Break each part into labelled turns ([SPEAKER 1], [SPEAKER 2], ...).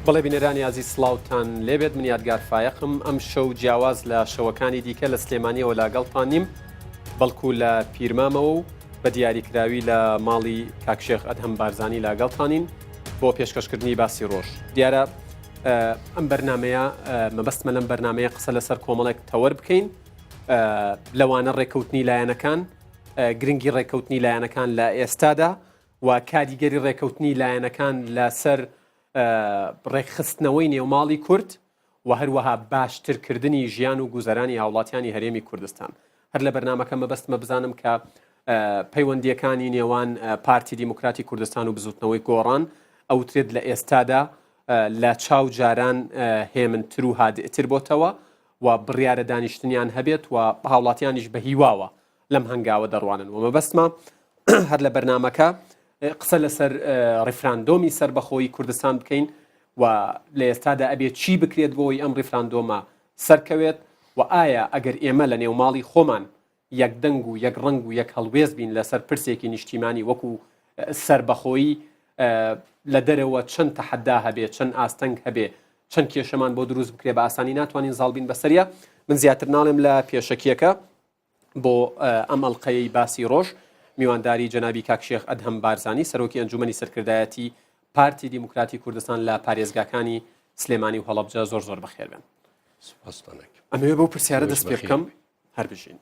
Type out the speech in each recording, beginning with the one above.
[SPEAKER 1] بەڵێ بینەرانی ئازیز سڵاوتان لێبێت من یادگار فایەقم ئەم شەو جیاواز لە شەوەکانی دیکە لە سلێمانیەوە لاگەڵتان نیم بەڵکو لە پیرمامەوە و بە دیاریکراوی لە ماڵی کاک شێخ ئەدهەم بارزانی لاگەڵتانین بۆ پێشکەشکردنی باسی ڕۆژ دیارە ئەم بەرنمەیە مەبەستمە لەم بەرنمەیە قسە لەسەر کۆمەڵێک تەوەر بکەین لەوانە ڕێککەوتنی لایەنەکان گرنگی ڕێککەوتنی لایەنەکان لە ئێستادا و کاریگەری ڕێککەوتنی لایەنەکان لەسەر ڕێکخستنەوەی نێوماڵی کورد و هەروەها باشترکردنی ژیان و گوزەرانی هاوڵاتیانی هەرێمی کوردستان. هەر لە بەرنامەکە مەبەستمە بزانم کە پەیوەندییەکانی نێوان پارتی دیموکراتی کوردستان و بزوتنەوەی گۆڕان ئەوترێت لە ئێستادا لە چاو جاران هێمنتر و هادئتر بۆتەوە و بڕیارە دانیشتنیان هەبێت و هاوڵاتیانیش بە هیواوە لەم هەنگاوە دەڕوانن و مەبەستمە هەر لە بەرنامەکە قسە لەسەر ڕیفراندۆمی سەربەخۆیی کوردستان بکەین و لە ئێستادا ئەبێ چی بکرێت بۆی ئەم ڕیفراندۆمە سەرکەوێت و ئایا ئەگەر ئێمە لە نێوماڵی خۆمان یەک دەنگ و یەک ڕەنگ و یەک هەڵوێست بین لەسەر پرسێکی نیشتیمانی وەکو سەربەخۆیی لە دەرەوە چەند تەحەدا هەبێ چەند ئاستەنگ هەبێ چەند کێشەمان بۆ دروست بکرێ بە ئاسانی ناتوانین زاڵ بین بەسەریا من زیاتر ناڵێم لە پێشەکیەکە بۆ ئەم ئەڵقەیەی باسی ڕۆژ میوانداری جەنابی کاک شێخ ئەدهەم بارزانی سەرۆکی ئەنجومەنی سەرکردایەتی پارتی دیموکراتی کوردستان لە پارێزگاکانی سلێمانی و هەڵەبجە زۆر زۆر بەخێر بێن. ئەمەوێ بەو پرسیارە دەست پێ بکەم هەر بژین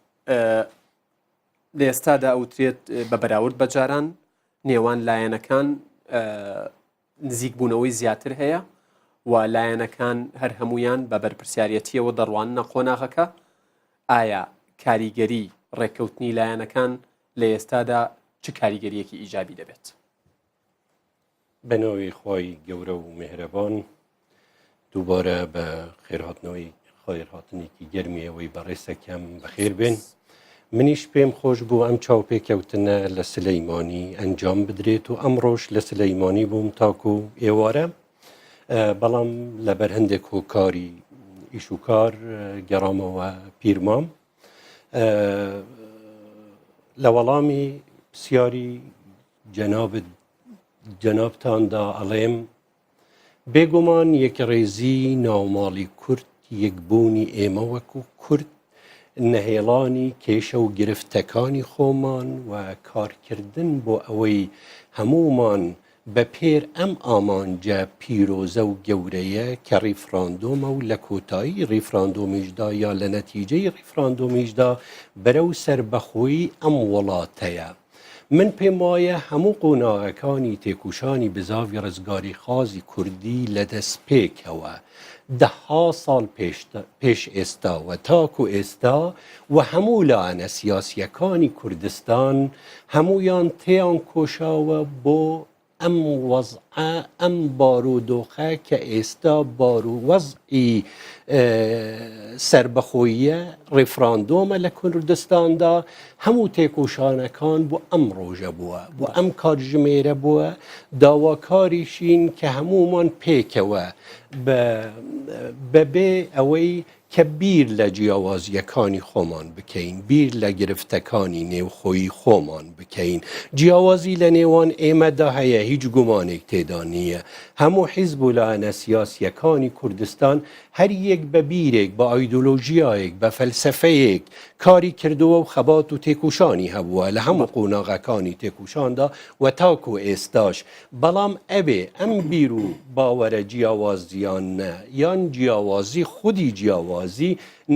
[SPEAKER 1] لە ئێستادا ئەوترێت بە بەراورد بە جاران نێوان لایەنەکان نزیکبوونەوەی زیاتر هەیە و لایەنەکان هەر هەموویان بە بەرپرسیارەتیەوە دەڕواننە قۆناغەکە ئایا کاریگەری ڕێککەوتنی لایەنەکان لە ئێستادا چ کاریگەریەکی ئیجابی دەبێت؟
[SPEAKER 2] بە ناوی خوای گەورە و میهرەبان دووبارە بە خێرهاتنەوەی خێرهاتنێکی گەرمی ئەوەی بەڕێزەکەم بەخێر بێن. منیش پێم خۆش بوو ئەم چاوپێکەوتنە لە سلەیمانی ئەنجام بدرێت و ئەمڕۆش لە سلەیمانی بووم تاکو ئێوارە بەڵام لەبەر هەندێک هۆکاری ئیش و کار گەڕامەوە پیرمام لە وەڵامی پرسیاری جەنابت جەنابتاندا ئەڵێم بێگومان یەکڕێزی ناوماڵی کورد، یەکبوونی ئێمە وەکو کورد، نەهێڵانی کێشە و گرفتەکانی خۆمان و کارکردن بۆ ئەوەی هەموومان بە پێر ئەم ئامانجە پیرۆزە و گەورەیە کە ڕیفراندۆمە و لە کۆتایی ڕیفراندۆمیشدا یا لە نەتیجەی ڕیفراندۆمیشدا بەرەو سەربەخۆیی ئەم وڵاتەیە. من پێم وایە هەموو قۆناغەکانی تێکوشانی بزاڤی ڕزگاریخوازی کوردی لە دەستپێکەوە دەها ساڵ پێش ئێستا و تاکو ئێستا و هەموو لایەنە سیاسییەکانی کوردستان هەموویان تێیان کۆشاوە بۆ ئەم وەزعە، ئەم بارودۆخە کە ئێستا بارووەزعی سەربەخۆییە، ڕیفراندۆمە لە کوردستاندا، هەموو تێکۆشانەکان بۆ ئەم ڕۆژە بووە، بۆ ئەم کاتژمێرە بووە، داواکاریشین کە هەموومان پێکەوە بەبێ ئەوەی کە بیر لە جیاوازییەکانی خۆمان بکەین، بیر لە گرفتەکانی نێوخۆیی خۆمان بکەین. جیاوازی لە نێوان ئێمەدا هەیە، هیچ گومانێک تێدا نییە. هەموو حیزب و لایەنە سیاسییەکانی کوردستان هەر یەک بە بیرێک، بە ئایدۆلۆژیایەک، بە فەلسەفەیەک کاری کردووە و خەبات و تێکۆشانی هەبووە لە هەموو قۆناغەکانی تێکۆشاندا و تاکوو ئێستاش بەڵام ئەبێ ئەم بیر و باوەرە جیاوازیانە یان جیاوازی خودی جیاوازی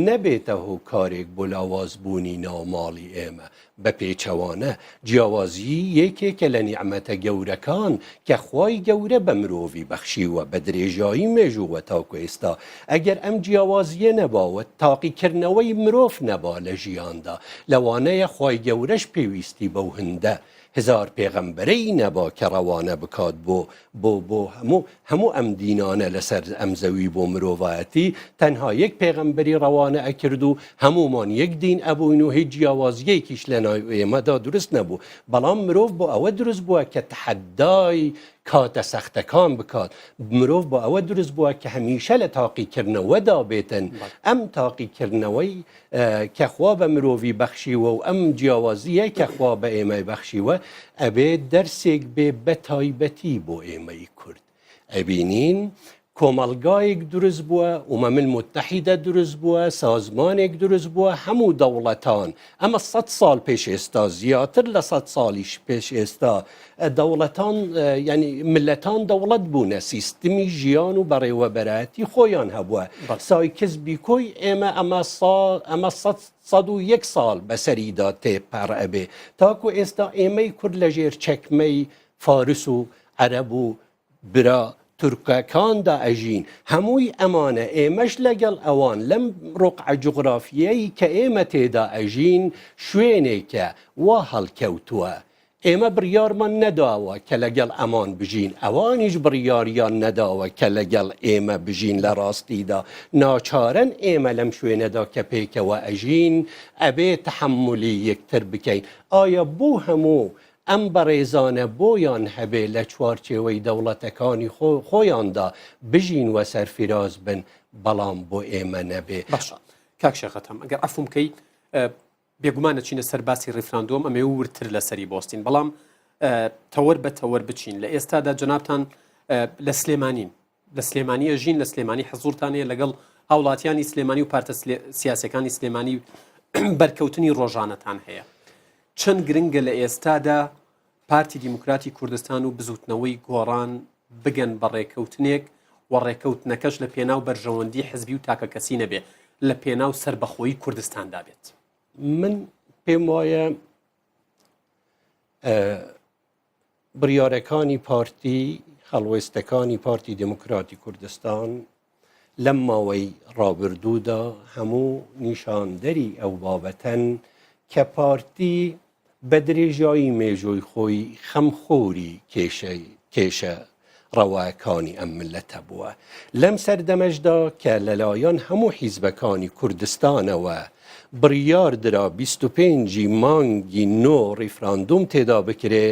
[SPEAKER 2] نەبێتە هۆکارێک بۆ لاوازبوونی ناوماڵی ئێمە، بە پێچەوانە جیاوازی یەکێکە لە نیعمەتە گەورەکان کە خوای گەورە بە مرۆڤی بەخشیوە بە درێژایی مێژووە تاکو ئێستا ئەگەر ئەم جیاوازیە نەبا و تاقیکردنەوەی مرۆڤ نەبا لە ژیاندا لەوانەیە خوای گەورەش پێویستی بەو هندە هزار پێغەمبەرەی نەبا کە ڕەوانە بکات بۆ بۆ بۆ هەموو هەموو ئەم دینانە لەسەر ئەم زەوی بۆ مرۆڤایەتی تەنها یەک پێغەمبەری ڕەوانە ئەکرد و هەموومان یەک دین ئەبووین و هیچ جیاوازیەکیش لە ناو ئێمەدا دروست نەبوو بەڵام مرۆڤ بۆ ئەوە دروست بووە کە تەحەدای کاتە سەختەکان بکات مرۆڤ بۆ ئەوە دروست بووە کە هەمیشە لە تاقیکردنەوەدا بێتن ئەم تاقیکردنەوەی کە خوا بە مرۆڤی بەخشیوە و ئەم جیاوازییە کە خوا بە ئێمەی بەخشیوە ئەبێ دەرسێک بێ بە تایبەتی بۆ ئێمەی کورد ئەبینین. کۆمەڵگایەک دروست بووە، ئومەمل موتەحیدە دروست بووە، سازمانێک دروست بووە، هەموو دەوڵەتان، ئەمە سەد ساڵ پێش ئێستا، زیاتر لە سەد ساڵیش پێش ئێستا، دەوڵەتان یانی ملەتان دەوڵەت بوونە، سیستمی ژیان و بەڕێوەبەرایەتی خۆیان هەبووە. سایکس بیکۆی ئێمە ئەمە سا ئەمە سەد 101 ساڵ بەسەریدا تێپەڕ ئەبێ تاکو ئێستا ئێمەی کورد لەژێر چەکمەی فارس و عەرەب و برا تورکەکاندا ئەژین، هەمووی ئەمانە، ئێمەش لەگەڵ ئەوان لەم ڕوقعە جوغرافییەی کە ئێمە تێدا ئەژین شوێنێکە وا هەڵکەوتووە. ئێمە بڕیارمان نەداوە کە لەگەڵ ئەمان بژین، ئەوانیش بڕیاریان نەداوە کە لەگەڵ ئێمە بژین، لە ڕاستیدا ناچارەن ئێمە لەم شوێنەدا کە پێکەوە ئەژین ئەبێ تەحەمولی یەکتر بکەین. ئایا بۆ هەموو ئەم بەڕێزانە بۆیان هەبێ لە چوارچێوەی دەوڵەتەکانی خۆیاندا بژین و سەرفیراز بن، بەڵام بۆ ئێمە نەبێ.
[SPEAKER 1] باشە کاک شێخ ئەدهەم ئەگەر عەفوم بکەی بێگومان ئەچینە سەر باسی ڕیفراندۆم ئەمەوێ وردتر لەسەری بۆستین بەڵام تەوەر بە تەوەر بچین لە ئێستادا جەنابتان لە سلێمانین لە سلێمانی ئەژین لە سلێمانی حزوورتان هەیە لەگەڵ هاوڵاتیانی سلێمانی و پارتە سیاسەکانی سلێمانی بەرکەوتنی ڕۆژانەتان هەیە چەند گرنگە لە ئێستادا پارتی دیموکراتی کوردستان و بزوتنەوەی گۆڕان بگەن بە ڕێکەوتنێک و ڕێکەوتنەکەش لە پێناو بەرژەوەندی حزبی و تاکەکەسی نەبێ لە پێناو سەربەخۆیی کوردستاندا بێت.
[SPEAKER 2] من پێم وایە بڕیارەکانی پارتی، هەڵوێستەکانی پارتی دێموکراتی کوردستان لەم ماوەی ڕابردوودا هەموو نیشاندەری ئەو بابەتەن کە پارتی بە درێژایی مێژووی خۆی خەمخۆری کێشەی کێشە ڕەواکانی ئەم ملەتە بووە. لەم سەردەمەشدا کە لەلایەن هەموو حیزبەکانی کوردستانەوە بڕیار درا 25 ی مانگی نۆ ڕیفراندوم تێدا بکرێ،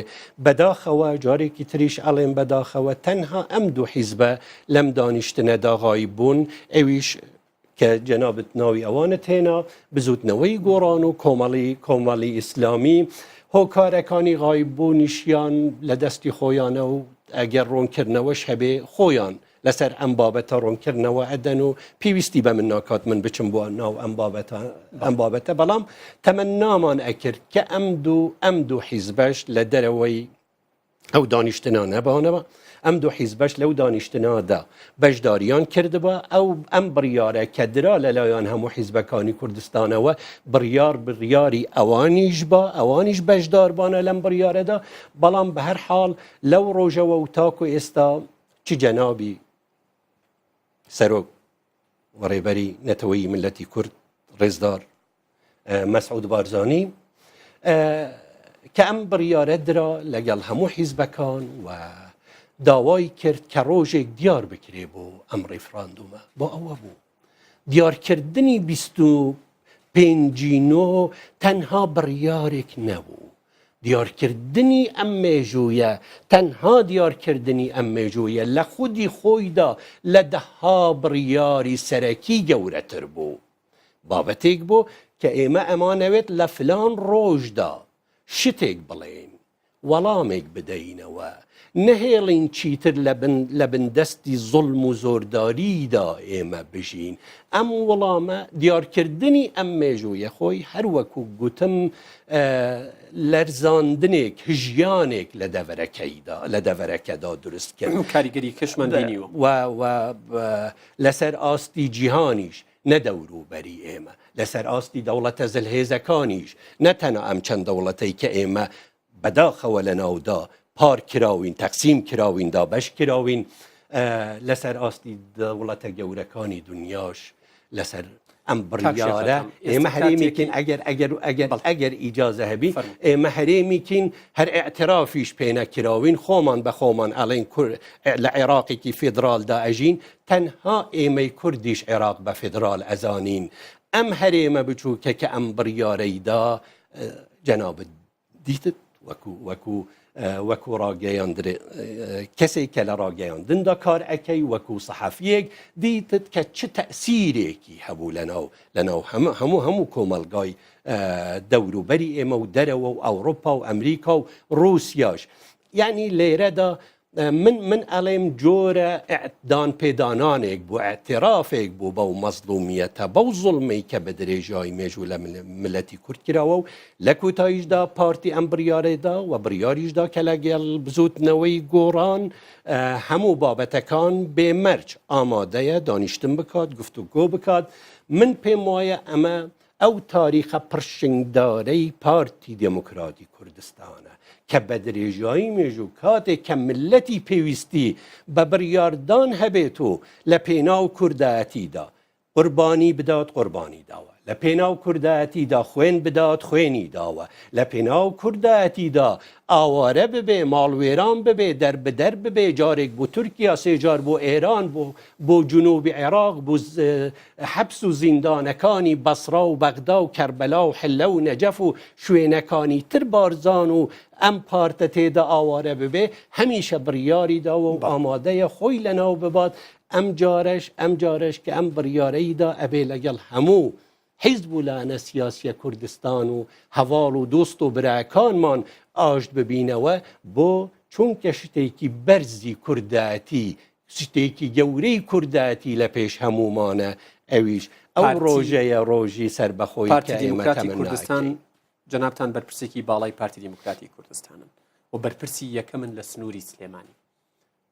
[SPEAKER 2] بەداخەوە جارێکی تریش ئەڵێم بەداخەوە تەنها ئەم دوو حیزبە لەم دانیشتنەدا غایب بوون ئەویش کە جەنابت ناوی ئەوانت هێنا، بزوتنەوەی گۆڕان و کۆمەڵی کۆمەڵی ئیسلامی، هۆکارەکانی غایب بوونیشیان لە دەستی خۆیانە و ئەگەر ڕوونکردنەوەش هەبێ خۆیان لەسەر ئەم بابەتە ڕوونکردنەوە ئەدەن و پێویستی بە من ناکات من بچم بۆ ناو ئەم بابەتە ئەم بابەتە بەڵام تەمەنامان ئەکرد کە ئەم دوو ئەم دوو حیزبەش لە دەرەوەی ئەو دانیشتنانە بانەوە ئەم دوو حیزبەش لەو دانیشتنادا بەشداریان کردبا ئەو ئەم بڕیارە کە درا لەلایەن هەموو حیزبەکانی کوردستانەوە بڕیار بڕیاری ئەوانیش با ئەوانیش بەشداربانە لەم بڕیارەدا بەڵام بە هەر حاڵ لەو ڕۆژەوە و تاکو ئێستا چ جەنابی سەرۆک و ڕێبەری نەتەوەیی میللەتی کورد ڕێزدار مەسعود بارزانی کە ئەم بڕیارە درا لەگەڵ هەموو حیزبەکان و داوای کرد کە ڕۆژێک دیار بکرێ بۆ ئەم ڕیفراندومە بۆ ئەوە بوو دیارکردنی 25 نۆ تەنها بڕیارێک نەبوو دیارکردنی ئەم مێژوویە، تەنها دیارکردنی ئەم مێژوویە لە خودی خۆیدا لە دەها بڕیاری سەرەکی گەورەتر بوو. بابەتێک بوو کە ئێمە ئەمانەوێت لە فلان ڕۆژدا شتێک بڵێین، وەڵامێک بدەینەوە، نەهێڵین چیتر لە بن لە بن دەستی زوڵم و زۆرداریدا ئێمە بژین. ئەم وڵامە، دیارکردنی ئەم مێژوویە خۆی هەر وەکوو گوتم لەرزاندنێک، هژیانێک لە دەڤەرەکەیدا لە دەڤەرەکەدا دروست کرد.
[SPEAKER 1] کاریگەرییەکەشمان بینیوە.
[SPEAKER 2] و و لەسەر ئاستی جیهانیش نە دەوروبەری ئێمە، لەسەر ئاستی دەوڵەتە زلهێزەکانیش، نە تەنها ئەم چەند دەوڵەتەی کە ئێمە بەداخەوە لەناودا پار کراوین، تەقسیم کراوین، دابەش کراوین، لەسەر ئاستی دەوڵەتە گەورەکانی دنیاش لەسەر ئەم بڕیارە ئێمە هەرێمێکین ئەگەر ئەگەر و ئەگەر ئەگەر ئیجازە هەبی ئێمە هەرێمیکین هەر ئیعترافیش پێ نەکراوین خۆمان بە خۆمان ئەڵێن لە عێراقێکی فیدراڵدا ئەژین تەنها ئێمەی کوردیش عێراق بە فیدراڵ ئەزانین ئەم هەرێمە بچووکە کە ئەم بڕیارەی دا جەنابت دیتت وەکو وەکو وەکو ڕاگەیاندرێ کەسێک کە لە ڕاگەیاندندا کار ئەەکەی وەکو سەحەفیەک دیتت کە چ تەسیرێکی هەبوو لەناو لەناو هەموو هەموو هەموو کۆمەلگای دەوروبەری ئێمە و دەرەوە و ئەوروپا و ئەمریکا و رووسیاش یعنی لێرەدا من من ئەڵێم جۆرە دان پێدانانێک بوو ئیعترافێک بوو بەو مەزڵومیەتە بەو زوڵمەی کە بە درێژای مێژوو لە ملەتی کورد کراوە و لە کۆتاییشدا پارتی ئەم بڕیارەیدا و بڕیاریشدا کە لەگەڵ بزوتنەوەی گۆڕان هەموو بابەتەکان بێ مەرج ئامادەیە دانیشتن بکات گفتوگۆ بکات من پێم وایە ئەمە ئەو تاریخە پڕشنگدارەی پارتی دێموکراتی کوردستانە کە بە درێژایی مێژوو کاتێک کە میللەتی پێویستی بە بڕیاردان هەبێت و لە پێناو کوردایەتیدا قوربانی بدات قوربانی داوە، لە پێناو کوردایەتیدا خوێن بدات خوێنی داوە، لە پێناو کوردایەتیدا ئاوارە ببێ، ماڵوێران ببێ، دەربدەر ببێ، جارێک بۆ تورکیا، سێ جار بۆ ئێران، بۆ بۆ جنوبی عێراق، بۆ حەبس و زیندانەکانی بەسڕا و بەغدا و کەربەلا و حلە و نەجەف و شوێنەکانی تر بارزان و ئەم پارتە تێدا ئاوارە ببێ، هەمیشە بڕیاری داوە و ئامادەیە خۆی لەناو ببات، ئەم جارەش ئەم جارەش کە ئەم بڕیارەی دا ئەبێ لەگەڵ هەموو حیزب و لایەنە سیاسیە کوردستان و هەڤاڵ و دۆست و براکانمان ئاشت ببینەوە بۆ چونکە شتێکی بەرزی کوردایەتی شتێکی گەورەی کوردایەتی لە پێش هەموومانە ئەویش ئەو ڕۆژەیە ڕۆژی سەربەخۆی
[SPEAKER 1] پارتی دیموکراتی کوردستان جەنابتان بەرپرسێکی باڵای پارتی دیموکراتی کوردستانن و بەرپرسی یەکەمن لە سنووری سلێمانی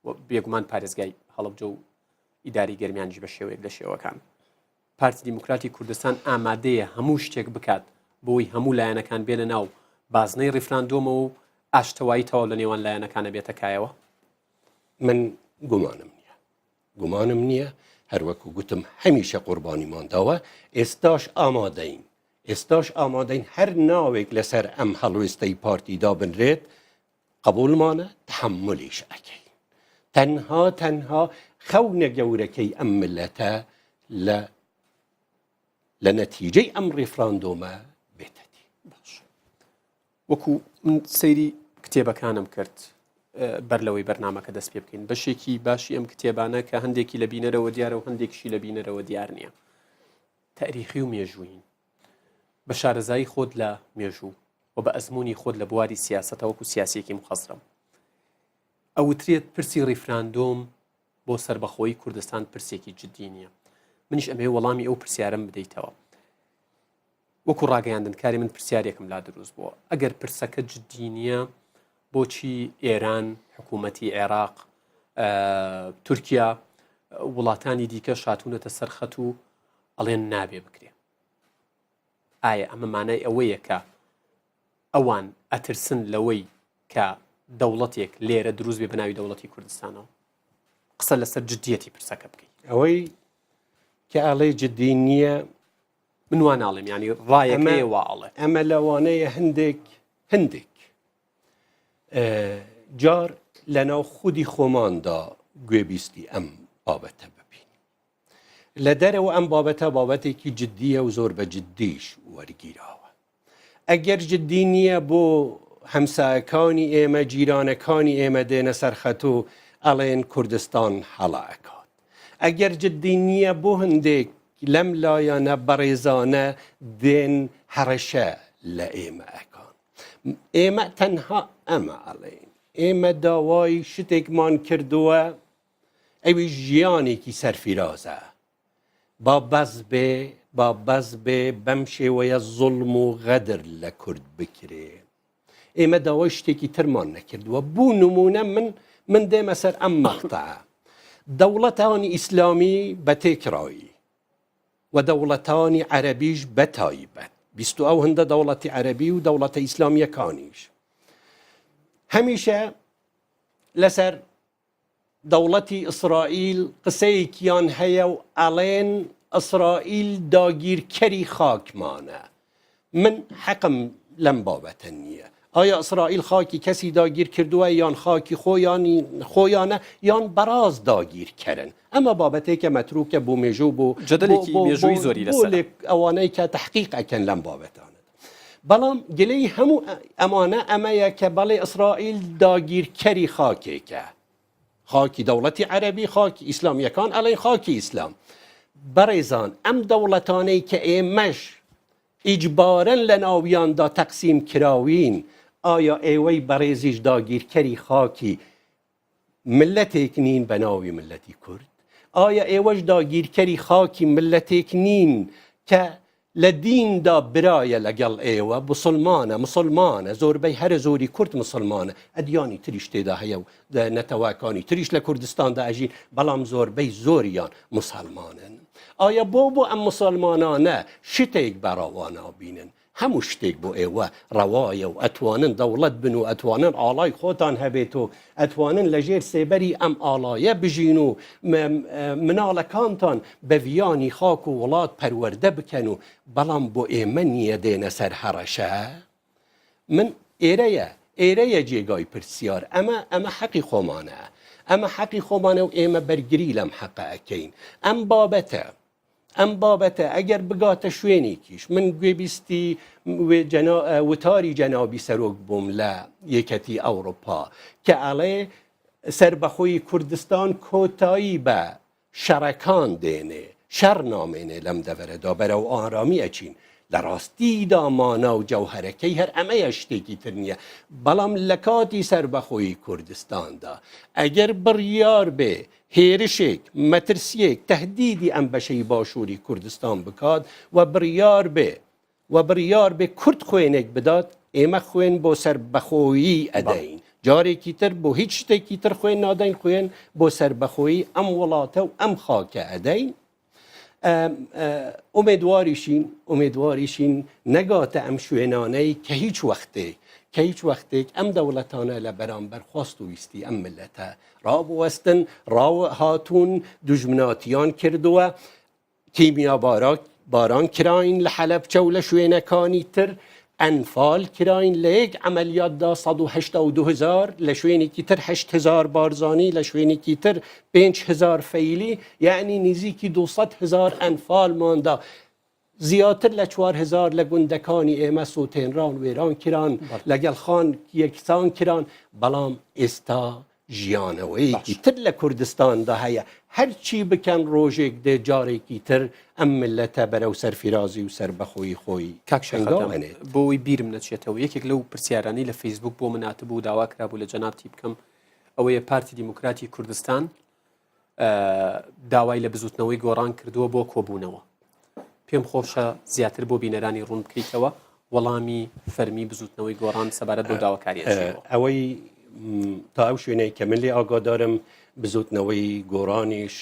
[SPEAKER 1] و بێگومان پارێزگای هەڵەبجە و ئیداری گەرمیانیش بە شێوەیەک لە شێوەکان پارتی دیموکراتی کوردستان ئامادەیە هەموو شتێک بکات بۆی هەموو لایەنەکان بێنە ناو بازنەی ڕیفراندۆمەوە و ئاشتەوایی تەواو لە نێوان لایەنەکانە بێتە کایەوە؟
[SPEAKER 2] من گومانم نییە گومانم نییە هەروەکو گوتم هەمیشە قوربانیمان داوە ئێستاش ئامادەین ئێستاش ئامادەین هەر ناوێک لەسەر ئەم هەڵوێستەی پارتی دابنرێت قبوڵمانە تحملیش ئەکەین تەنها تەنها خەونە گەورەکەی ئەم ملەتە لە لە نەتیجەی ئەم ڕیفراندۆمە بێتە دی.
[SPEAKER 1] باش وەکو من سەیری کتێبەکانم کرد بەر لەوەی بەرنمەکە دەست پێ بکەین بەشێکی باشی ئەم کتێبانە کە هەندێکی لە بینەرەوە دیارە و هەندێکشی لە بینەرەوە دیار نییە تاریخی و مێژووین بە شارەزایی خۆت لە مێژوو و بە ئەزمموی خۆت لە بواری سیاسەتە وەکو سیاسێکی مخەزرم ئەوترێت پرسی ڕیفراندۆم بۆ سەربەخۆیی کوردستان پرسێکی جددی نییە منیش ئەمەوێ وەڵامی ئەو پرسیارەم بدەیتەوە وەکو ڕاگەیاندنکاری من پرسیارێکم لا دروست بووە ئەگەر پرسەکە جددی نییە بۆچی ئێران حکوومەتی عێراق تورکیا وڵاتانی دیکە شاتونەتە سەرخەت و ئەڵێن نابێ بکرێ ئایا ئەمە مانای ئەوەیە کە ئەوان ئەترسن لەوەی کە دەوڵەتێک لێرە دروست بێ بەناوی دەوڵەتی کوردستانەوە؟ قسە لەسەر جدیەتی پرسەکە بکەی.
[SPEAKER 2] ئەوەی کە ئەڵێ جدی نییە
[SPEAKER 1] من وا ناڵێم ینی ڕایەکەیە وا ئەڵێ.
[SPEAKER 2] ئەمە لەوانەیە هەندێک هەندێک جار لەناو خودی خۆماندا گوێبیستی ئەم بابەتە ببین. لە دەرەوە ئەم بابەتە بابەتێکی جددیە و زۆر بە جددیش وەرگیراوە. ئەگەر جددی نییە بۆ هەمسایەکانی ئێمە جیرانەکانی ئێمە دێنە سەرخەت و ئەڵێن کوردستان هەڵە ئەکات. ئەگەر جددی نییە بۆ هەندێک لەم لایەنە بەڕێزانە دێن هەڕەشە لە ئێمە ئەکان. ئێمە تەنها ئەمە ئەڵێین. ئێمە داوای شتێکمان کردووە ئەویش ژیانێکی سەرفیرازە. با بەس بێ با بەس بێ بەم شێوەیە زوڵم و غەدر لە کورد بکرێ. ئێمە داوای شتێکی ترمان نەکردووە. بو نمونە من من دێمە سەر ئەم مەقتەعە. دەوڵەتانی ئیسلامی بە تێکڕایی و دەوڵەتانی عەرەبیش بە تایبەت 20 ئەو هەندە دەوڵەتی عەرەبی و دەوڵەتە ئیسلامیەکانیش هەمیشە لەسەر دەوڵەتی ئیسرائیل قسەیەکیان هەیە و ئەڵێن ئیسرائیل داگیرکەری خاکمانە. من حەقم لەم بابەتە نییە. ئایا ئیسرائیل خاکی کەسی داگیر کردووە یان خاکی خۆیانی خۆیانە یان بەڕاست داگیرکەرن؟ ئەمە بابەتێکە مەتروکە بۆ مێژوو بۆ
[SPEAKER 1] جەدەلێکی مێژووی زۆری لەسەرە.
[SPEAKER 2] ئەوانەی کە تەحقیق ئەکەن لەم بابەتانە. بەڵام گلەی هەموو ئەمانە ئەمەیە کە بەڵێ ئیسرائیل داگیرکەری خاکێکە خاکی دەوڵەتی عەربی خاکی ئیسلامیەکان ئەڵێن خاکی ئیسلام بەڕێزان ئەم دەوڵەتانەی کە ئێمەش ئیجبارن لە ناویاندا تەقسیم کراوین ئایا ئێوەی بەڕێزیش داگیرکەری خاکی. ملەتێک نین بە ناوی ملەتی کورد؟ ئایا ئێوەش داگیرکەری خاکی ملەتێک نین کە لە دیندا برایە لەگەڵ ئێوە، بوسڵمانە، مسوڵمانە، زۆربەی هەرە زۆری کورد مسوڵمانە، ئەدیانی تریش تێدا هەیە و نەتەوەکانی تریش لە کوردستاندا ئەژین، بەڵام زۆربەی زۆریان مسوڵمانن. ئایا بۆ بۆ ئەم مسوڵمانانە شتێک بە ڕەوا نابینن؟ هەموو شتێک بۆ ئێوە ڕەوایە و ئەتوانن دەوڵەت بن و ئەتوانن ئاڵای خۆتان هەبێت و ئەتوانن لە ژێر سێبەری ئەم ئاڵایە بژین و مناڵەکانتان بە ڤیانی خاک و وڵات پەروەردە بکەن و بەڵام بۆ ئێمە نییە دێنە سەر هەڕەشە؟ من ئێرەیە ئێرەیە جێگای پرسیار ئەمە ئەمە حەقی خۆمانە ئەمە حەقی خۆمانە و ئێمە بەرگری لەم حەقە ئەکەین ئەم بابەتە ئەم بابەتە ئەگەر بگاتە شوێنێکیش من گوێبیستی وتاری جەنابی سەرۆک بووم لە یەکەتی ئەوروپا کە ئەڵێ سەربەخۆی کوردستان کۆتایی بە شەڕەکان دێنێ شەڕ نامێنێ لەم دەڤەرەدا بەرەو ئارامی ئەچین لە ڕاستیدا مانا و جەوهەرەکەی هەر ئەمەیە شتێکی تر نییە بەڵام لە کاتی سەربەخۆیی کوردستاندا ئەگەر بڕیار بێ هێرشێک، مەترسییەک، تەهدیدی ئەم بەشەی باشووری کوردستان بکات و بڕیار بێ و بڕیار بێ کورد خوێنێک بدات، ئێمە خوێن بۆ سەربەخۆیی ئەدەین. جارێکی تر بۆ هیچ شتێکی تر خوێن نادەین، خوێن بۆ سەربەخۆیی ئەم وڵاتە و ئەم خاکە ئەدەین. ئومێدواریشین ئومێدواریشین نەگاتە ئەم شوێنانەی کە هیچ وەختێک کە هیچ وەختێک ئەم دەوڵەتانە لە بەرامبەر خواست و ویستی ئەم ملەتە ڕابوەستن ڕاو هاتوون دوژمناتیان کردووە کیمیا باران کراین لە حەلەبچە و لە شوێنەکانی تر ئەنفال کراین لە یەک عەمەلیاتدا 182 هزار لە شوێنێکی تر 8 هزار بارزانی لە شوێنێکی تر 5 هزار فەیلی یعنی نزیکی 200 هزار ئەنفالماندا زیاتر لە 4 هزار لە گوندەکانی ئێمە سوتێنران وێران کران لەگەڵ خان یەکسان کران بەڵام ئێستا ژیانەوەیەکی تر لە کوردستاندا هەیە، هەرچی بکەن ڕۆژێک دێ جارێکی تر ئەم میللەتە بەرەو سەرفیرازی و سەربەخۆیی خۆی
[SPEAKER 1] کاک شێخ
[SPEAKER 2] هەنگاو
[SPEAKER 1] ئەدەم
[SPEAKER 2] ئەنێت.
[SPEAKER 1] بۆ ئەوەی بیرم نەچێتەوە یەکێک لەو پرسیارانەی لە فەیسبووک بۆ من هاتبوو و داوا کرابوو لە جەنابتی بکەم ئەوەیە پارتی دیموکراتی کوردستان داوای لە بزوتنەوەی گۆڕان کردووە بۆ کۆبوونەوە. پێم خۆشە زیاتر بۆ بینەرانی ڕوون بکەیتەوە وەڵامی فەرمی بزوتنەوەی گۆڕان سەبارەت بەو داواکاریە چی بووە؟
[SPEAKER 2] ئەوەی تا ئەو شوێنەی کە من لێ ئاگادارم بزوتنەوەی گۆڕانیش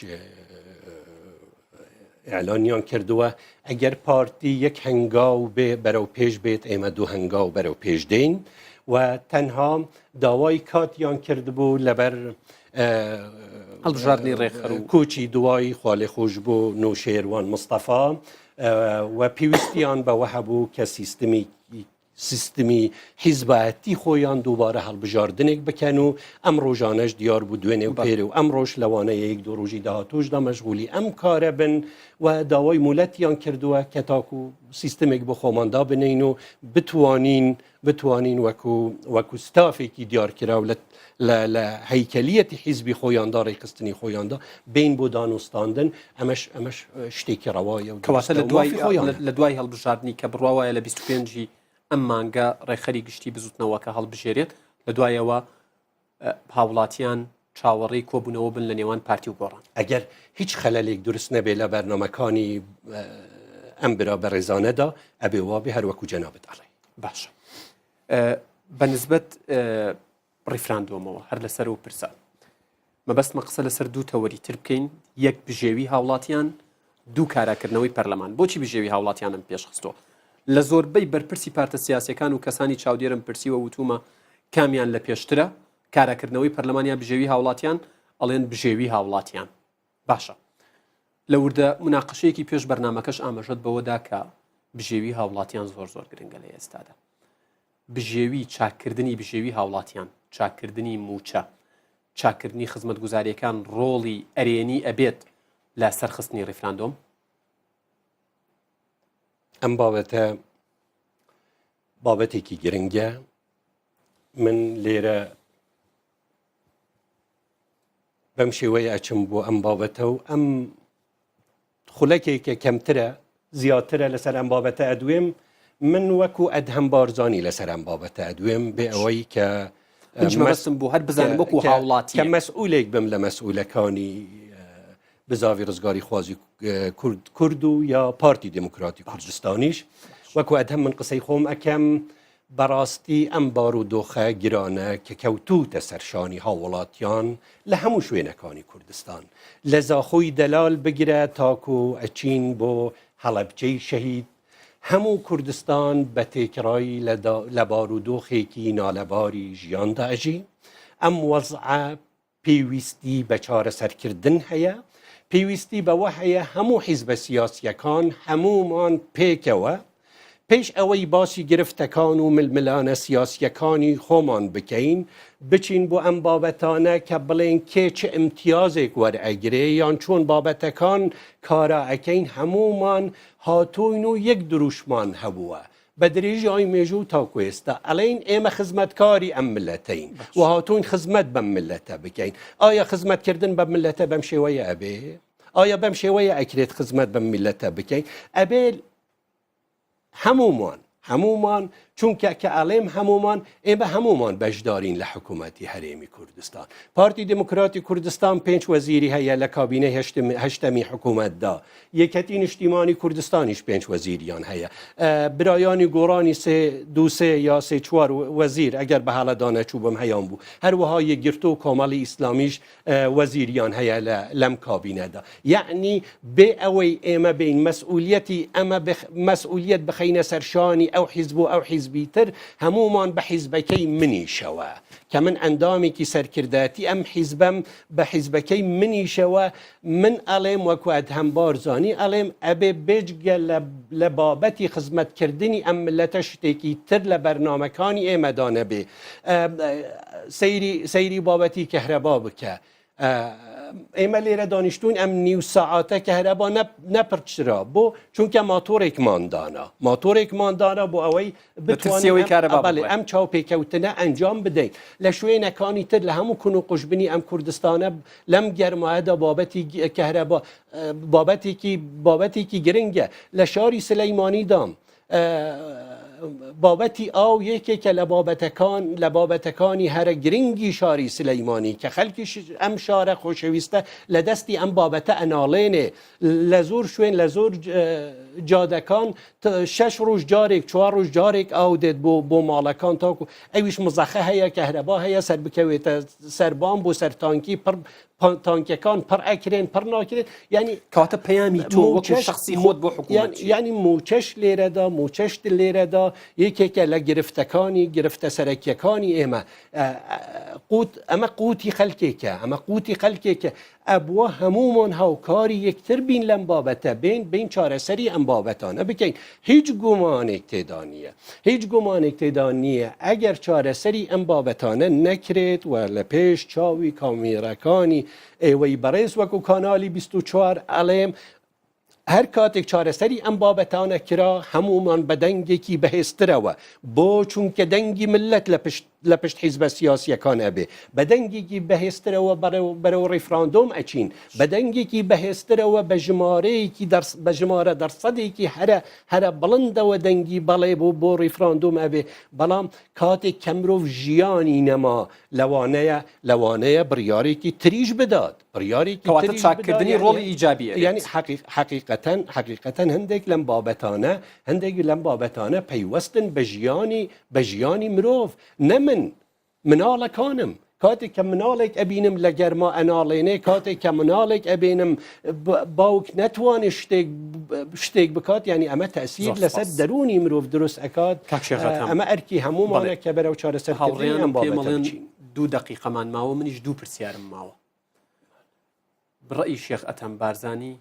[SPEAKER 2] ئیعلانیان کردووە ئەگەر پارتی یەک هەنگاو بێ بەرەو پێش بێت ئێمە دوو هەنگاو بەرەو پێش دێین و تەنها داوای کاتیان کردبوو لەبەر
[SPEAKER 1] هەڵبژاردنی ڕێکخەر و
[SPEAKER 2] کۆچی دوایی خوالێخۆشبوو نەوشێروان مستەفا و پێویستیان بەوە هەبوو کە سیستمی سیستمی حیزبایەتی خۆیان دووبارە هەڵبژاردنێک بکەن و ئەم ڕۆژانەش دیار بوو دوێنێ و پێرێ و ئەمڕۆش لەوانەیە یەک دوو ڕۆژی داهاتووشدا مەشغولی ئەم کارە بن و داوای مولەتیان کردووە کە تاکو سیستمێک بۆ خۆمان دابنین و بتوانین بتوانین وەکو وەکو ستافێکی دیارکراو لە لە لە هەیکەلیەتی حیزبی خۆیاندا ڕێکخستنی خۆیاندا بین بۆ دانوستاندن ئەمەش ئەمەش شتێکی ڕەوایە و
[SPEAKER 1] کەواتە لە دوای لە دوای هەڵبژاردنی کە بڕوا وایە لە 25 ئەم مانگە ڕێکخەری گشتی بزوتنەوەکە هەڵبژێرێت لە دوایەوە هاوڵاتیان چاوەڕێی کۆبوونەوە بن لە نێوان پارتی و گۆڕان.
[SPEAKER 2] ئەگەر هیچ خەلەلێک دروست نەبێ لە بەرنامەکانی ئەم برا بەڕێزانەدا ئەبێ وابێ هەر وەکو جەنابت ئەڵێ.
[SPEAKER 1] باشە بە نسبەت ڕیفراندۆمەوە هەر لەسەر و پرسە مەبەستمە قسە لەسەر دوو تەوەری تر بکەین یەک بژێوی هاوڵاتیان دوو کاراکردنەوەی پەرلەمان بۆچی بژێوی هاوڵاتیانم پێشخستووە لە زۆربەی بەرپرسی پارتە سیاسەکان و کەسانی چاودێرم پرسیوە وتومە کامیان لە پێشترە کاراکردنەوەی پەرلەمان یا بژێوی هاوڵاتیان ئەڵێن بژێوی هاوڵاتیان باشە لە وردە مناقشەیەکی پێش بەرنمەکەش ئاماژەت بەوەدا کە بژێوی هاوڵاتیان زۆر زۆر گرنگە لە ئێستادا بژێوی چاککردنی بژێوی هاوڵاتیان چاککردنی موچە چاککردنی خزمەتگوزاریەکان ڕۆڵی ئەرێنی ئەبێت لە سەرخستنی ڕیفراندۆم؟
[SPEAKER 2] ئەم بابەتە بابەتێکی گرنگە من لێرە بەم شێوەیە ئەچم بۆ ئەم بابەتە و ئەم خولەکێکە کەمترە زیاترە لەسەر ئەم بابەتە ئەدوێم من وەکو ئەدهەم بارزانی لەسەر ئەم بابەتە ئەدوێم بێ ئەوەی کە
[SPEAKER 1] منیش مەبەستم بوو هەر بزانم وەکو هاوڵاتی
[SPEAKER 2] کە مەسئولێک بم لە مەسئولەکانی بزاڤی ڕزگاری خوازی کورد کورد و یا پارتی دێموکراتی کوردستانیش وەکو ئەدهەم من قسەی خۆم ئەکەم بەڕاستی ئەم بارودۆخە گرانە کە کەوتووتە سەر شانی هاووڵاتیان لە هەموو شوێنەکانی کوردستان لە زاخۆی دەلال بگرە تاکو ئەچین بۆ هەڵەبجەی شەهید هەموو کوردستان بە تێکڕایی لە بارودۆخێکی نالەباری ژیاندا ئەژی ئەم وەزعە پێویستی بە چارەسەرکردن هەیە، پێویستی بەوە هەیە هەموو حیزبە سیاسییەکان هەموومان پێکەوە پێش ئەوەی باسی گرفتەکان و ململانە سیاسییەکانی خۆمان بکەین بچین بۆ ئەم بابەتانە کە بڵێن کێ چ ئیمتیازێک وەرئەگرێ یان چۆن بابەتەکان کارا ئەکەین هەموومان هاتووین و یەک دروشمان هەبووە بە درێژای مێژوو تاکو ئێستا ئەڵێین ئێمە خزمەتکاری ئەم ملەتەین و هاتوین خزمەت بەم ملەتە بکەین ئایا خزمەتکردن بە ملەتە بەم شێوەیە ئەبێ ئایا بەم شێوەیە ئەکرێت خزمەت بەم میلەتە بکەین ئەبێ هەمومان هەمومان چونکە کە ئەڵێم هەمومان ئێمە هەمومان بەشدارین لە حکوومەتی هەرێمی کوردستان پارتی دموکراتی کوردستان پێنج وەزیری هەیە لە کابینەی هەشتەمی حکوومەتدا یەکەتی نیشتیمانی کوردستانیش پێنج وەزیریان هەیە. برایانی گۆڕانی سێ دوو سێ یا سێ چوار وەزیر ئەگەر بە هەڵەدا نەچووبم هەیان بوو. هەروەها یەکگرتوو و کۆمەڵی ئیسلامیش وەزیریان هەیە لە لەم کابینەدا. یەعنی بێ ئەوەی ئێمە بێین مەسئولیەتی ئەمە مەسئولیەت بخەینە سەر شانی ئەو حیزب و ئەو حیزبی تر، هەموومان بە حیزبەکەی منیشەوە کە من ئەندامێکی سەرکردایەتی ئەم حیزبەم بە حیزبەکەی منیشەوە من ئەڵێم وەکو ئەدهەم بارزانی ئەڵێم ئەبێ بێجگە لە لە بابەتی خزمەتکردنی ئەم ملەتە شتێکی تر لە بەرنامەکانی ئێمەدا نەبێ سەیری سەیری بابەتی کەهرەبا بکە ئێمە لێرە دانیشتوین ئەم نیو سەعاتە کەهرەبا نەپرچرا بۆ چونکە ماتۆرێکمان دانا ماتۆرێکمان دانا بۆ ئەوەی
[SPEAKER 1] بترسیەوەی کارەبا
[SPEAKER 2] بەڵێ ئەم چاوپێکەوتنە ئەنجام بدەین لە شوێنەکانی تر لە هەموو کون و قوژبنی ئەم کوردستانە لەم گەرمایەدا بابەتی کەهرەبا بابەتێکی بابەتێکی گرنگە لە شاری سلەیمانیدام بابەتی ئاو یەکێکە لە بابەتەکان لە بابەتەکانی هەرە گرنگی شاری سلەیمانی کە خەلکی ئەم شارە خۆشەویستە لە دەستی ئەم بابەتە ئەناڵێنێ لە زۆر شوێن لە زۆر جادەکان شەش ڕۆژ جارێک چوار ڕۆژ جارێک ئاو دێت بۆ بۆ ماڵەکان تاکو ئەویش مزەخە هەیە کەهرەبا هەیە سەر بکەوێتە سەربان بۆ سەر تانکی پڕ تانکەکان پڕ ئەکرێن پڕ ناکرێن
[SPEAKER 1] ینی کاتە پەیامی تۆ وەکو شخصی خۆت بۆ حکوومەت
[SPEAKER 2] ینی موچەش لێرەدا موچەشت لێرەدا یەکێکە لە گرفتەکانی گرفتە سەرەکیەکانی ئێمە قوت ئەمە قوتی خەلکێکە ئەمە قوتی خەلکێکە ئەبوا هەموومان هاوکاری یەکتر بین لەم بابەتە بین بین چارەسەری ئەم بابەتانە بکەین هیچ گومانێک تێدا نییە هیچ گومانێک تێدا نییە ئەگەر چارەسەری ئەم بابەتانە نەکرێت و لە پێش چاوی کامیرەکانی ئێوەی بەڕێز وەکو کانالی 24 ئەڵێم هەر کاتێک چارەسەری ئەم بابەتانە کرا هەموومان بە دەنگێکی بەهێزترەوە بۆ چونکە دەنگی ملت لە پشت لە پشت حیزبە سیاسیەکان ئەبێ بە دەنگێکی بەهێزترەوە بەرەو ڕیفراندۆم ئەچین بە دەنگێکی بەهێزترەوە بە ژمارەیەکی بە ژمارە دەرسەدێکی هەرە هەرە بڵندەوە دەنگی بەڵێ بۆ بۆ ڕیفراندۆم ئەبێ بەڵام کاتێک کە مرۆڤ ژیانی نەما لەوانەیە لەوانەیە بڕیارێکی تریش بدات بڕیارێکی
[SPEAKER 1] کەواتە تریش بدا چاککردنی
[SPEAKER 2] یعنی
[SPEAKER 1] ڕۆڵی ئیجابی ئەبێت.
[SPEAKER 2] یعنی حەقیق حەقیقەتەن حەقیقەتەن هەندێک لەم بابەتانە هەندێک لەم بابەتانە پەیوەستن بە ژیانی بە ژیانی مرۆڤ نە من مناڵەکانم کاتێک کە مناڵێک ئەبینم لە گەرما ئەناڵێنێ کاتێک کە مناڵێک ئەبینم باوک نەتوانێت شتێک شتێک بکات یعنی ئەمە تەسیر
[SPEAKER 1] زۆر
[SPEAKER 2] لەسەر
[SPEAKER 1] سپاس.
[SPEAKER 2] دەروونی مرۆڤ دروست ئەکات
[SPEAKER 1] کاک شێخ ئەدهەم
[SPEAKER 2] ئەمە ئەرکی هەموومانە
[SPEAKER 1] بەڵێ
[SPEAKER 2] کە بەرەو چارەسەرکردنی
[SPEAKER 1] هاوڕێیانم
[SPEAKER 2] ئەم
[SPEAKER 1] پێم
[SPEAKER 2] بابەتە
[SPEAKER 1] ئەڵێن
[SPEAKER 2] بچین.
[SPEAKER 1] دوو دەقیقەمان ماوە منیش دوو پرسیارم ماوە ڕەئی شێخ ئەتەم بارزانی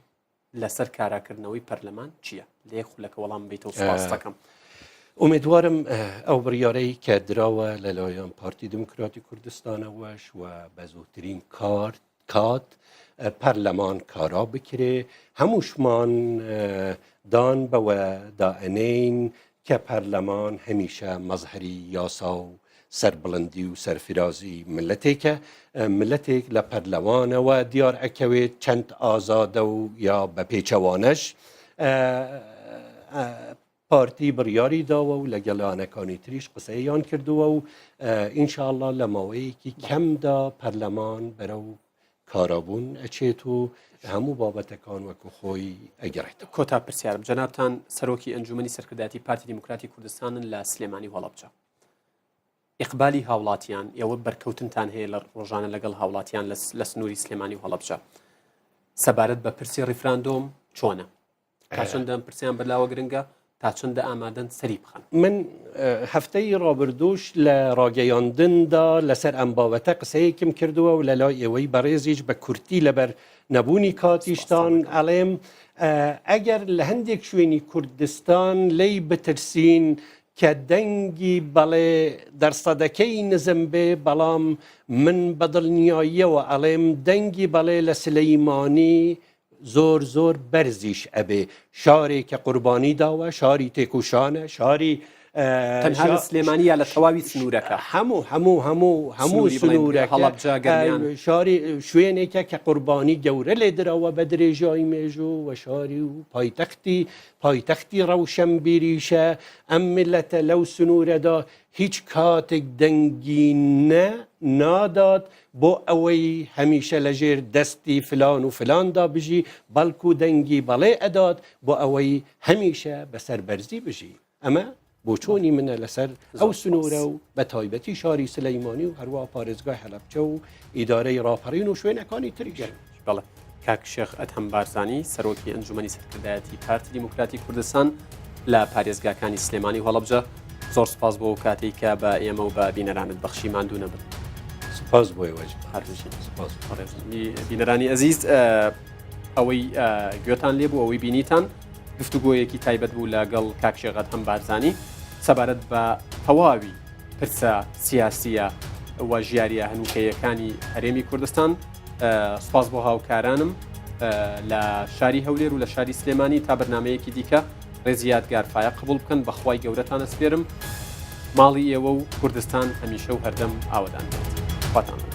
[SPEAKER 1] لەسەر کاراکردنەوەی پەرلەمان چییە؟ لە یەک خولەکە وەڵام بیتەوە سوپاس دەکەم.
[SPEAKER 2] ئومێدوارم ئەو بڕیارەی کە دراوە لەلایەن پارتی دیموکراتی کوردستانەوەش و بە زووترین کار کات پەرلەمان کارا بکرێ هەمووشمان دان بەوە دائەنێین کە پەرلەمان هەمیشە مەزهەری یاسا و سەربڵندی و سەرفرازی ملەتێکە، ملەتێک لە پەرلەمانەوە دیار ئەکەوێت چەند ئازادە و یا بە پێچەوانەش. پارتی بڕیاری داوە و لەگەڵ لایەنەکانی تریش قسەیان کردووە و ئینشاءاللە لە ماوەیەکی کەمدا پەرلەمان بەرەو کارابوون ئەچێت و هەموو بابەتەکان وەکو خۆی ئەگەڕێتەوە.
[SPEAKER 1] کۆتا پرسیارم، جەنابتان سەرۆکی ئەنجومەنی سەرکردایەتی پارتی دیموکراتی کوردستانن لە سلێمانی و هەڵەبجە. ئیقبالی هاوڵاتیان، ئێوە بەرکەوتنتان هەیە لە ڕۆژانە لەگەڵ هاوڵاتیان لە سنووری سلێمانی و هەڵەبجە سەبارەت بە پرسی ڕیفراندۆم چۆنە؟ تا چەندە ئەم پرسیان بەلاوە گرنگە تا چەندە ئامادەن سەری بخەن؟
[SPEAKER 2] من هەفتەی ڕابردووش لە ڕاگەیاندندا لەسەر ئەم بابەتە قسەیەکم کردووە و لە لای ئێوەی بەڕێزیش بە کورتی لەبەر نەبوونی کاتیشتان ئەڵێم ئەگەر لە هەندێک شوێنی کوردستان لێی بترسین کە دەنگی بەڵێ دەرسەدەکەی نزم بێ بەڵام من بە دڵنیاییەوە ئەڵێم دەنگی بەڵێ لە سلەیمانی زۆر زۆر بەرزیش ئەبێ شارێک کە قوربانی داوە شاری تێکوشانە شاری
[SPEAKER 1] تەنها لە سلێمانی یا لە تەواوی سنوورەکە
[SPEAKER 2] هەموو هەموو هەموو هەموو سنوورەکە
[SPEAKER 1] هەڵەبجە گەرمیان
[SPEAKER 2] شاری شوێنێکە کە قوربانی گەورە لێ دراوە بە درێژایی مێژوو و شاری و پایتەختی پایتەختی ڕەوشەنبیریشە ئەم میللەتە لەو سنوورەدا هیچ کاتێک دەنگی نە نادات بۆ ئەوەی هەمیشە لە ژێر دەستی فلان و فلاندا بژی، بەڵکو دەنگی بەڵێ ئەدات بۆ ئەوەی هەمیشە بە سەربەرزی بژی. ئەمە بۆچۆنی منە لەسەر ئەو سنوورە و بە تایبەتی شاری سلەیمانی و هەروا پارێزگای هەلەبجە و ئیدارەی ڕاپەڕین و شوێنەکانی تریش.
[SPEAKER 1] بەڵێ کاک شێخ ئەدهەم بارزانی سەرۆکی ئەنجومەنی سەرکردایەتی پارتی دیموکراتی کوردستان لە پارێزگاکانی سلێمانی و هەڵەبجە زۆر سپاس بۆ کاتێک کە بە ئێمە و بە بینەرانت بەخشی ماندوو نەبن.
[SPEAKER 2] سپاس بۆ ئێوەش.
[SPEAKER 1] هەربژین. سپاس. بینەرانی ئەزیز ئەوەی گوێتان لێ بوو ئەوەی بینیتان گفتوگۆیەکی تایبەت بوو لەگەڵ کاک شێخ ئەدهەم بارزانی سەبارەت بە تەواوی پرسە سیاسیە و ژیاریە هەنووکەیەکانی هەرێمی کوردستان سپاس بۆ هاوکارانم لە شاری هەولێر و لە شاری سلێمانی تا بەرنمەیەکی دیکە ڕێزی یادگار فایە قبول بکەن بەخوای گەورەتان ئەسپێرم ماڵی ئێوە و کوردستان هەمیشە و هەردەم ئاوەدان بێت خواتان.